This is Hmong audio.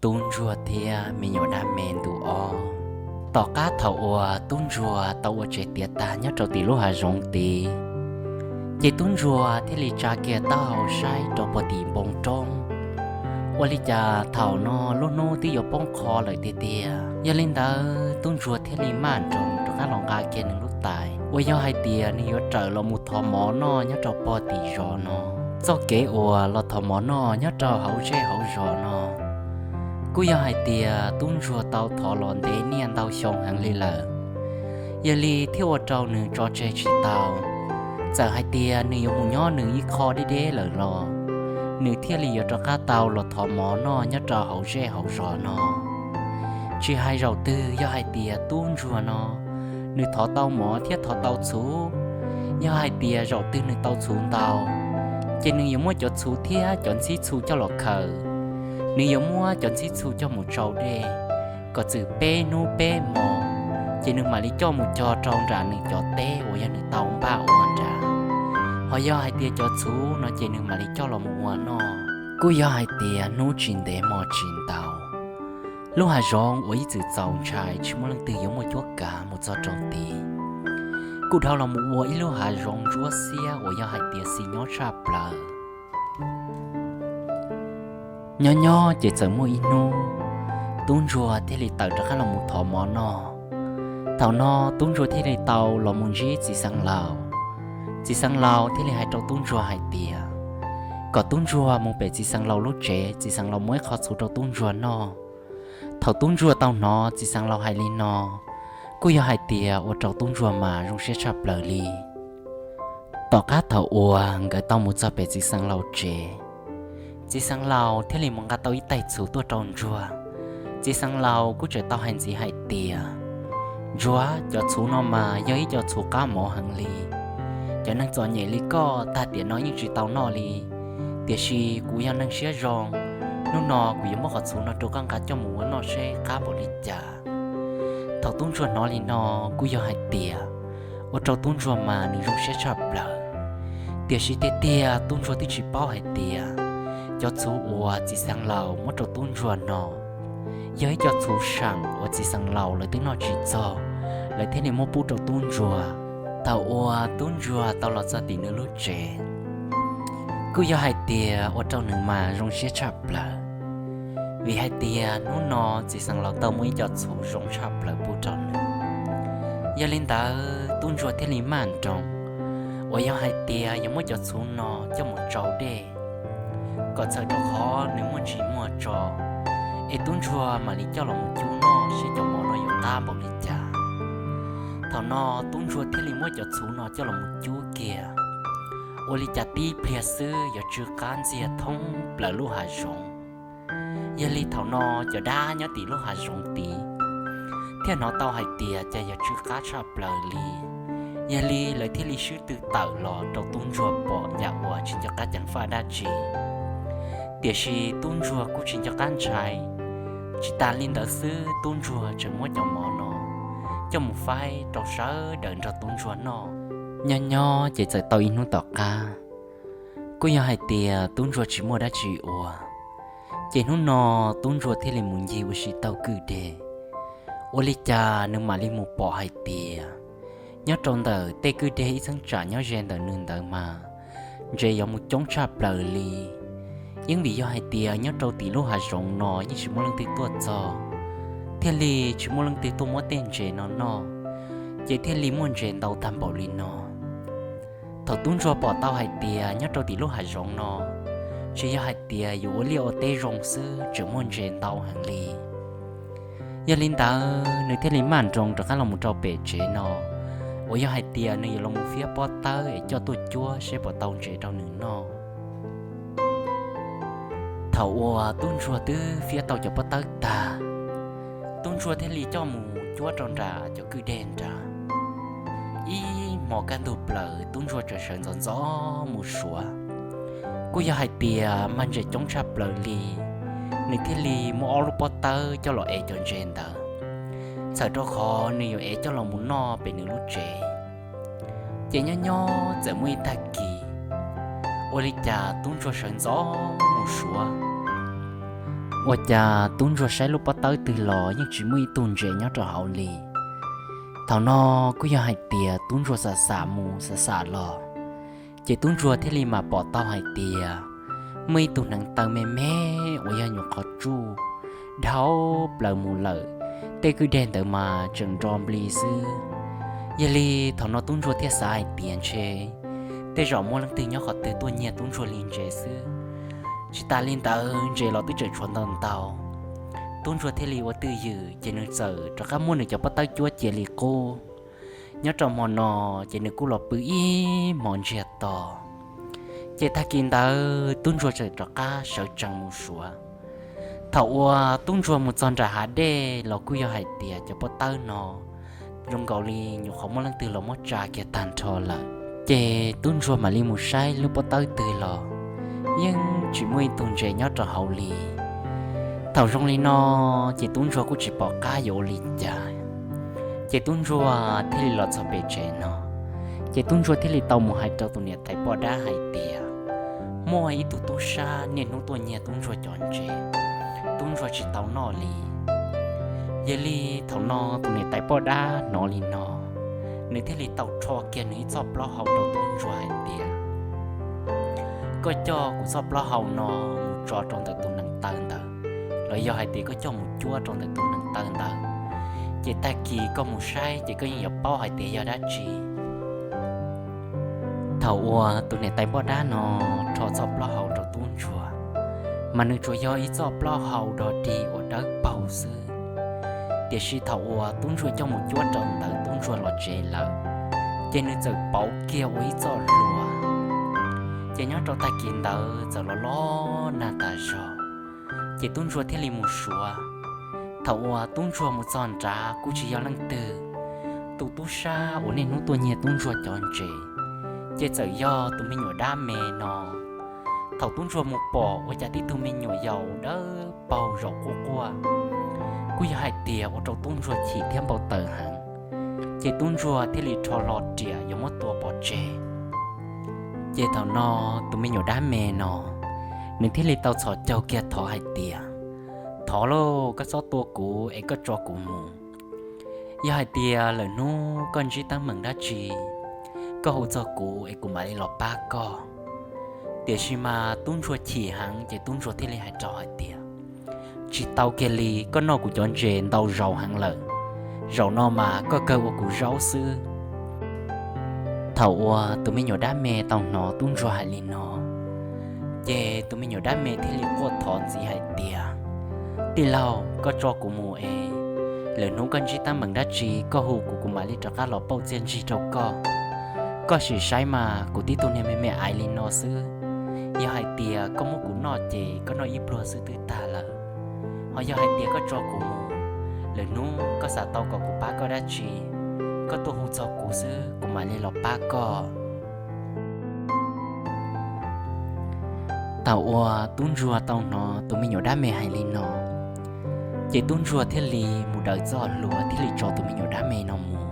Tub ntsuag thiab me nyuam dab me ntu ob. Tom qab thaum uas tub ntsuag tau ua tsev tiav tag nyob rau tim lub hav zoov tid, ces tub ntsuag thiaj li tsa kiag taub hau saib rau puag tim npoo roob. Ua li cas thaum no lub hnub twb yuav poob qho lawm tiag tiag. Yog li ntawd tub ntsuag thiaj li maj nroos rov qab los nqa kiag nws lub tais uas yog hais tias nws yuav raws los mus thov mov noj nyob rau puag tim zos no. Txoj kev uas los thov mov noj nyob rau hauv zej hauv zos no kuj yog hais tias tub ntsuag tau thov los ntev niaj ntau xyoo heev li lawm. Yog li thiaj ua rau nws tso tseg tsis tau. Txawm hais tias nws yuav mus nyob nws ib qho deb deb lawm los nws thiaj li yuav rov qab tau los thov mov noj nyob rau hauv zej hauv zos no. Tsis hais zaum twg yog hais tias tub ntsuag no nws thov tau mov thiab thov tau txhuv, yog hais tias zaum twg nws tau txhuv ntau, ces nws yuav muab cov txhuv thiab cov ntxhib txhu coj los khaws. Nws yuav muab cov ntxhib txhu coj mus tsau dej kom txwm peb hnub peb hmo, ces nws mam li coj mus cog rau nram nws cov teb uas yog nws tau npaj ua nrad. Ho yog hais tias cov txhuv no ces nws mam li coj los mus ua noj. Kuj yog hais tias hnub tsis ntev hmo tsis ntau, lub hav zoov uas ib txwm txaus ntshai tsis muaj leej twg yuav muaj cuab kav mus txog rau tid, kuj dhau los mus ua ib lub hav zoov ntsuab xiab uas yog hais tias xis nyob tshaj plaws. Nyob nyob ces txawm muaj ib hnub, tub ntsuag thiaj li tawm rov qab los mus thov mov noj. Thaum no tub ntsuag thiaj li tau los mus ntsib txiv xeev laus. Txiv xeev laus thiaj li hais rau tub ntsuag hais tias kom tub ntsuag mus pem txiv xeev laus lub tsev, txiv xeev laus muab ib qho txhuv rau tub ntsuag noj. Thaum tub ntsuag tau hnov txiv xeev laus hais li no, kuj yog hais tias ua rau tub ntsuag mas zoo siab tshaj plaws li. Tom qab thaum uas nkawd tau mus txog pem txiv xeev laus tsev, txiv xeev laus thiaj li mus nqa tau ib tais txhuv tuaj rau ntsuag. Txiv xeev laus kuj tseem tau hais ntxiv hais tias, ntsuag, cov txhuv no mas yog ib co txhuv qab mov heev li. Cov neeg txom nyem li koj tag tiam no yeej tsis tau noj li. Tiam sis kuv yog neeg siab zoo, hnub no kuv yuav muab qhov txhuv no rau koj nqa coj mus ua noj seb qab npaum li cas. Thaum tub ntsuag hnov li no, kuj yog hais tias ua rau tub ntsuag mas nws zoo siab tshaj plaws. Tiam sis tiag tiag tub ntsuag twb tsis paub hais tias cov txhuv uas txiv xeev laus muab rau tub ntsuag no yog ib co txhuv seem uas txiv xeev laus lawv twb noj tsis txog, lawv thiaj li muab pub rau tub ntsuag. Thaum uas tub ntsuag tau los txog tim nws lub tsev, kuj yog hais tias ua rau nws mas zoo siab tshaj plaws, vim hais tias hnub no txiv xeev laus tau muab ib co txhuv zoo tshaj plaws pub rau nws. Yog li ntawd tub ntsuag thiaj li maj nroos uas yog hais tias yuav muab cov txhuv no coj mus tsau dej, kom txhawm rau qhov nws muaj ntsis muag tso, es tub ntsuag mam li coj los mus cub noj seb cov mov no yuav qab npaum li cas. Thaum no tub ntsuag thiaj li muab cov txhuv no coj los mus cub kiag. Ua li cas tib pliag xwb yuav tsw qab ntxiag thoob plaws lub hav zoov. Yog li thaum no cov dab nyob tim lub hav zoov tid thiaj hnov tau hais tias cas yuav tsw qab tshaj plaws li. Yog li lawv thiaj li swb tw tawm los rau tub ntsuag pom yam uas tsis nco qab ceev faj dab tsi. Tiam sis tub ntsuag kuj tsis nco qab ntshai. Tsis tas li ntawd xwb, tub ntsuag tseem muab cov mov no coj mus faib rau sawv daws nrog tub ntsuag noj. Nyob nyob ces txawm tau ib hnub tom qab, kuj yog hais tias tub ntsuag tsis muaj dab tsi ua, ces hnub no tub ntsuag thiaj li mus ncig ua si taug kwj deg. Ua li cas nws mam li mus pom hais tias nyob rau ntawm tej kwj deg ib txheeb tsam nyob ze ntawm nws ntawd mas ntses yuav mus coob tshaj plaws li. Yeej vim yog hais tias nyob rau tim lub hav zoov no yeej tsis muaj leej twg tuaj txog, thiaj li tsis muaj leej twg tuaj muab tej ntses no noj, ces thiaj li muaj ntses ntau tag npaum li no. Thaum tub ntsuag pom tau hais tias nyob rau tim lub hav zoov no tsis yog hais tias yuav ua liaj ua teb zoo xwb, tseem muaj ntses ntau heev li. Yog li ntawd nws thiaj li maj nroos rov qab los mus rau pem tsev no, uas yog hais tias nws yuav los mus fiab pob tawb es coj tuaj cuab seb puas tau ntses rau nws noj. Thaum uas tub ntsuag twb fiab tau cov pob tawb tag, tub ntsuag thiaj li coj mus cuab rau nram cov kwj deg nrad. Ib hmos kaj ntug plaws tub ntsuag tseem sawv ntxov ntxov mus suav. Kuj yog hais tias mag ntses coob tshaj plaws li, nws thiaj li muab ob lub pob tawb coj los ev cov ntses ntawd, txhawm rau qhov nws yuav ev coj los mus noj pem nws lub tsev. Ces nyob nyob txawm muaj ib tag kis, ua li cas tub ntsuag sawv ntxov mus suav, Ua cas tub ntsuag saib lub pob tawb twg los yeej tsis muaj ib tug ntses nyob rau hauv li. Thaum no kuj yog hais tias tub ntsuag xam xam mus xam xam los, ces tub ntsuag thiaj li mam pom tau hais tias muaj ib tug hneev taw me me uas yog nyuam qhov tsuj dhau plaws mus lawm, tej kwj deg ntawd mas tseem nro npli xwb. Yog li thaum no tub ntsuag thiaj xav hais tias ntshe tej zaum muaj leej twg nyob qhov twg tuaj nyiag tub ntsuag li ntses xwb. Tsis tas li ntawd ntses los twb tseem tshuav ntau ntau. Tub ntsuag thiaj li ua twj ywm ces nws txawm rov qab muab nws cov pob tawb cuab cia li qub. Nyob rau hmo no ces nws kuj los pw ib hmos ntsiag to. Ces tag kis ntawd tub ntsuag txawm rov qab sawv tsees mus suav. Thaum uas tub ntsuag mus txog nram hav dej los kuj yog hais tias cov pob tawb no zoo nkaus li nyuam qhuav muaj leej twg los muab tsa kiag tag nrho lawm. Ces tub ntsuag mam li mus saib lub pob tawb twg los yeej tsis muaj ib tug ntses nyob rau hauv li. Thaum zoo li no ces tub ntsuag kuj tsis pom qab yuav ua li cas. Ces tub ntsuag thiaj li los txog pem tsev no, ces tub ntsuag thiaj li tau mus hais rau tus niam tais poj dab hais tias muaj ib tug tub sab niaj hnub tuaj nyiag tub ntsuag cov ntses, tub ntsuag tsis tau noj li. Yog li thaum no tus niam tais poj dab hnov li no, nws thiaj li tau rho kiag nws ib txoj plaub hau rau tub ntsuag hais tias koj coj kuv txoj plaub hau no mus tso rau ntawm tus hneev taw ntawd, los yog hais tias koj coj mus cuab rau ntawm tus hneev taw ntawd, ces tag kis koj mus saib ces koj yeej yuav paub hais tias yog dab tsi. Thaum uas tus niam tais poj dab no rho txoj plaub hau rau tub ntsuag, mas nws tsuas yog ib txoj plaub hau dog dig uas dawb paug xwb. Tiam sis thaum uas tub ntsuag coj mus cuab rau ntawm tub ntsuag los tsev lawm, ces nws txawm pauv kiag ua ib txoj hlua. Ces nyob rau tag kis ntawd txawm los los nag tas zog, ces tub ntsuag thiaj li mus suav. Thaum uas tub ntsuag mus txog nrad kuj tsis yog leej twg, tus tub sab uas niaj hnub tuaj nyiag tub ntsuag cov ntses, ces txawm yog tus me nyuam dab me no. Thaum tub ntsuag mus pom ua cas tib tug me nyuam yaus dawb paug zaum quaj quaj, kuj yog hais tias ua rau tub ntsuag chim thiab npau taws heev, ces tub ntsuag thiaj li rho hlo riam yuav muab tua pov tseg. Ces thaum no tus me nyuam dab me no, nws thiaj li tau txhos caug kiag thov hais tias, thov lauj, koj txhob tua kuv es koj tso kuv mus. Yog hais tias lwm hnub koj ntsib teeb meem dab tsi, koj hu txog kuv es kuv mam li los pab koj. Tiam sis mas tub ntsuag chim heev ces tub ntsuag thiaj li hais rau hais tias, tsis tau kiag li, koj noj kuv cov ntses ntau zaus heev lawm, zaum no mas koj kawg ua kuv zaub xwb. Thaum uas tus me nyuam dab me tau hnov tub ntsuag hais li no, ces tus me nyuam dab me thiaj li quaj thov ntxiv hais tias, tij laug, koj tso kuv mus es, lwm hnub koj ntsib teeb meem dab tsi koj hu kuv, kuv mam li rov qab los pauj txiaj ntsig rau koj. Koj sim saib mas kuv tib tug niag me me aiv li no xwb, yog hais tias koj muab kuv noj ces koj noj ib pluag xwb twb tag lawm. Ho yog hais tias koj tso kuv mus, lwm hnub koj xav tau kom kuv pab koj dab tsi, koj tuaj hu txog kuv xwb kuv mam li los pab koj. Thaum uas tub ntsuag tau hnov tus me nyuam dab me hais li no, ces tub ntsuag thiaj li mus daws txoj hlua thiaj li tso tus me nyuam dab me no mus.